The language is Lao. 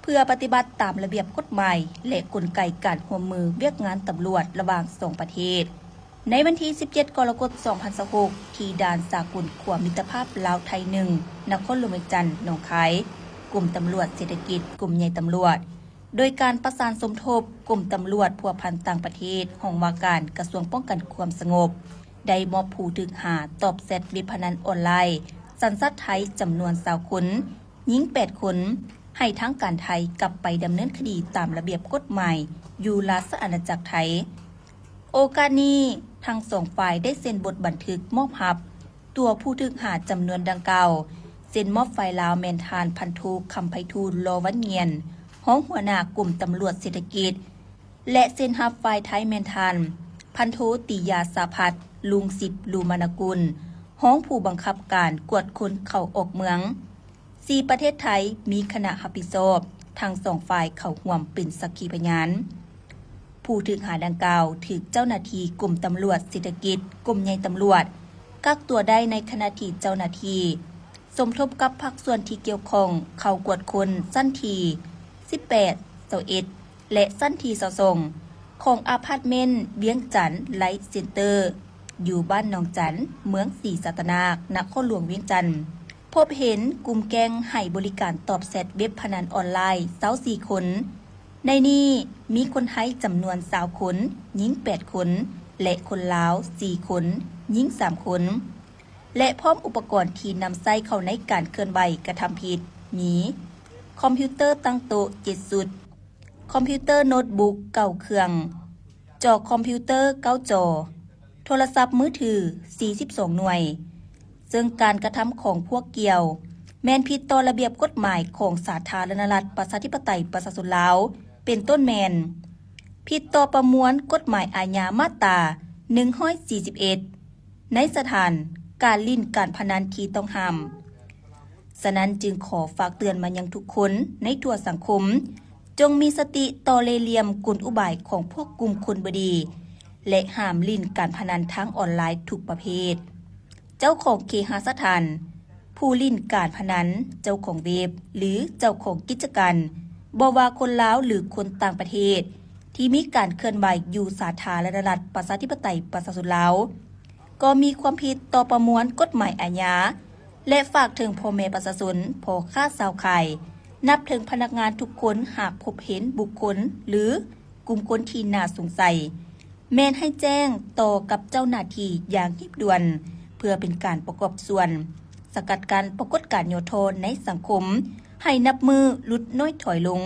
ເພື່ອປະຕິບັດຕາມລະບຽບກົດໝາຍ ແລະ ກົນໄກການຮ່ວມມືວຽກງານຕຳຫຼວດລະຫວ່າງສອງປະເທດ. ໃນວັນທີສິບເຈັດ ກໍລະກົດ ສອງພັນຊາວຫົກ ທີ່ດ່ານສາກົນຂົວມິດຕະພາບລາວໄທໜຶ່ງ ນະຄອນຫຼວງວຽງຈັນ ໜອງຄາຍ, ກົມຕຳຫຼວດເສດຖະກິດ ກົມໃຫຍ່ຕຳຫຼວດ ໂດຍການປະສານສົມທົບ ກົມຕຳຫຼວດພົວພັນຕ່າງປະເທດ ຫ້ອງວ່າການກະຊວງປ້ອງກັນຄວາມສະຫງົບ ໄດ້ມອບຜູ້ຖືກຫາຕອບແຊັດເວັບພະນັນອອນລາຍສັນຊາດໄທຈຳນວນຊາວຄົນ, ຍິງແປດຄົນ ໃຫ້ທາງການໄທກັບໄປດຳເນີນຄະດີຕາມລະບຽບກົດໝາຍຢູ່ລາຊະອານາຈັກໄທ. ໂອກາດນີ້, ທັງສອງຝ່າຍໄດ້ເຊັນບົດບັນທຶກມອບຮັບຕົວຜູ້ຖືກຫາຈຳນວນດັ່ງກ່າວ, ເຊັນມອບຝ່າຍລາວແມ່ນທ່ານພັນໂທ ຄຳໄພທູນ ລໍວັນງຽນ ຮອງຫົວໜ້າກົມຕຳຫຼວດເສດຖະກິດ ແລະ ເຊັນຮັບຝ່າຍໄທແມ່ນທ່ານ ພັນໂທ ຕີຢາສາພັດ ລຸງສິບ ລູມານະກຸນ ຮອງຜູ້ບັງຄັບການກວດຄົນເຂົ້າອອກເມືອງ. ສີ່ປະເທດໄທມີຄະນະຮັບຜິດຊອບ, ທັງສອງຝ່າຍເຂົ້າຮ່ວມເປັນສັກຂີພະຍານ. ຜູ້ຖືກຫາດັ່ງກ່າວຖືກເຈົ້າໜ້າທີ່ກົມຕຳຫຼວດເສດຖະກິດ ກົມໃຫຍ່ຕຳຫຼວດ ກັກຕົວໄດ້ໃນຂະນະທີ່ເຈົ້າໜ້າທີ່ສົມທົບກັບພາກສ່ວນທີ່ກ່ຽວຂ້ອງເຂົ້າກວດຄົນຊັ້ນທີສິບແປດ, ຊາວເອັດ ແລະ ຊັ້ນທີຊາວສອງ ຂອງອາພາດເມັນວຽງຈັນໄລເຊັນເຕີ ຢູ່ບ້ານໜອງຈັນ ເມືອງສີສັດຕະນາກ ນະຄອນຫຼວງວຽງຈັນ. ພົບເຫັນກຸ່ມແກ້ງໃຫ້ບໍລິການຕອບແຊັດເວັບພະນັນອອນລາຍຊາວສີ່ຄົນ, ໃນນີ້ມີຄົນໄທຈຳນວນຊາວຄົນ, ຍິງແປດຄົນ ແລະ ຄົນລາວສີ່ຄົນ, ຍິງສາມຄົນ ແລະ ພ້ອມອຸປະກອນທີ່ນຳໃຊ້ເຂົ້າໃນການເຄື່ອນໄຫວກະທຳຜິດ ມີ ຄອມພິວເຕີຕັ້ງໂຕະເຈັດຊຸດ, ຄອມພິວເຕີໂນດບຸກເກົ້າເຄື່ອງ, ຈໍຄອມພິວເຕີເກົ້າຈໍ, ໂທລະສັບມືຖືສີ່ສິບສອງໜ່ວຍ, ເຊິ່ງການກະທຳຂອງພວກກ່ຽວ ແມ່ນຜິດຕໍ່ລະບຽບກົດໝາຍຂອງສາທາລະນະລັດ ປະຊາທິປະໄຕ ປະຊາຊົນລາວ ເປັນຕົ້ນແມ່ນ ຜິດຕໍ່ປະມວນກົດໝາຍອາຍາມາດຕາໜຶ່ງຮ້ອຍສີ່ສິບເອັດ ໃນສະຖານການຫຼິ້ນການພະນັນທີ່ຕ້ອງຫ້າມ. ສະນັ້ນຈຶ່ງຂໍຝາກເຕືອນມາຍັງທຸກຄົນໃນທົ່ວສັງຄົມ, ຈົ່ງມີສະຕິຕໍ່ເລ່ຫຼ່ຽມກົນອຸບາຍຂອງພວກກຸ່ມຄົນບໍ່ດີ ແລະ ຫ້າມຫຼິ້ນການພະນັນທາງອອນລາຍທຸກປະເພດ. ເຈົ້າຂອງເຄຫະສະຖານ, ຜູ້ຫຼິ້ນການພະນັນ, ເຈົ້າຂອງເວັບ ຫຼື ເຈົ້າຂອງກິດຈະການ ບໍ່ວ່າຄົນລາວ ຫຼື ຄົນຕ່າງປະເທດ ທີ່ມີການເຄື່ອນໄຫວຢູ່ສາທາລະນະລັດ ປະຊາທິປະໄຕ ປະຊາຊົນລາວ ກໍມີຄວາມຜິດຕໍ່ປະມວນກົດໝາຍອາຍາ ແລະ ຝາກເຖິງພໍ່ແມ່ປະຊາຊົນ, ພໍ່ຄ້າຊາວຂາຍ, ນັບເຖິງພະນັກງານທຸກຄົນ, ຫາກພົບເຫັນບຸກຄົນ ຫຼື ກຸ່ມຄົນທີ່ໜ້າສົງໄສ, ແມ່ນໃຫ້ແຈ້ງຕໍ່ກັບເຈົ້າໜ້າທີ່ຢ່າງຮີບດ່ວນ ເພື່ອເປັນການປະກອບສ່ວນສະກັດກັ້ນປາກົດການຫຍໍ້ທໍ້ໃນສັງຄົມ ໃຫ້ນັບມື້ຫຼຸດນ້ອຍຖອຍລົງ.